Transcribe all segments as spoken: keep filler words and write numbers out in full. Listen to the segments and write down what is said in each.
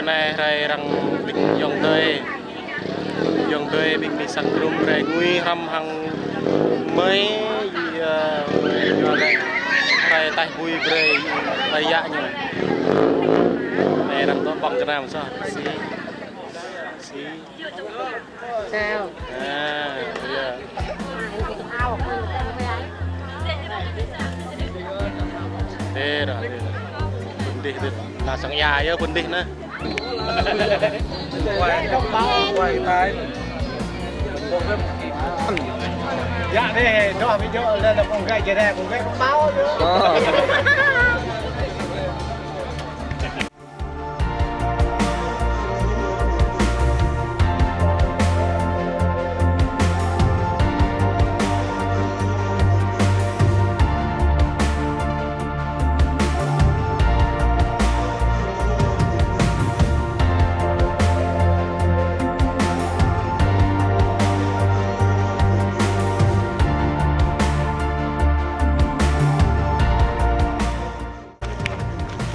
Anai hrơi arăng ƀing ayŏng adơi. Ayŏng adơi ƀing Mi Sang Krung rai ngui hrăm hăng mơi, ơ, ñu lĕ rai taih bui brơi, ơi yă ñu. Anai arăng dŏ ƀơ̆ng gơnam soh. Si. Si. Sao? À, iya. Dih dah, dih. Pơdih, dih. Lah sang ia, ia pơdih nah. Quay, quay tay. Dạ đi, đó ví dụ là, là con gái, chị này con gái cũng báo chứ. Ờ.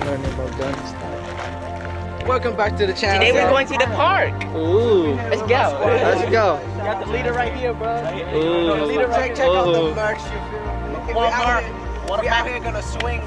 Learning about gun stuff. Welcome back to the channel. Today we're going to the park. Ooh. Let's go. Let's go. You got the leader right here, bro. Ooh. The leader right here. Check, check out the merch, you feel me? We out here, we out here gonna swing.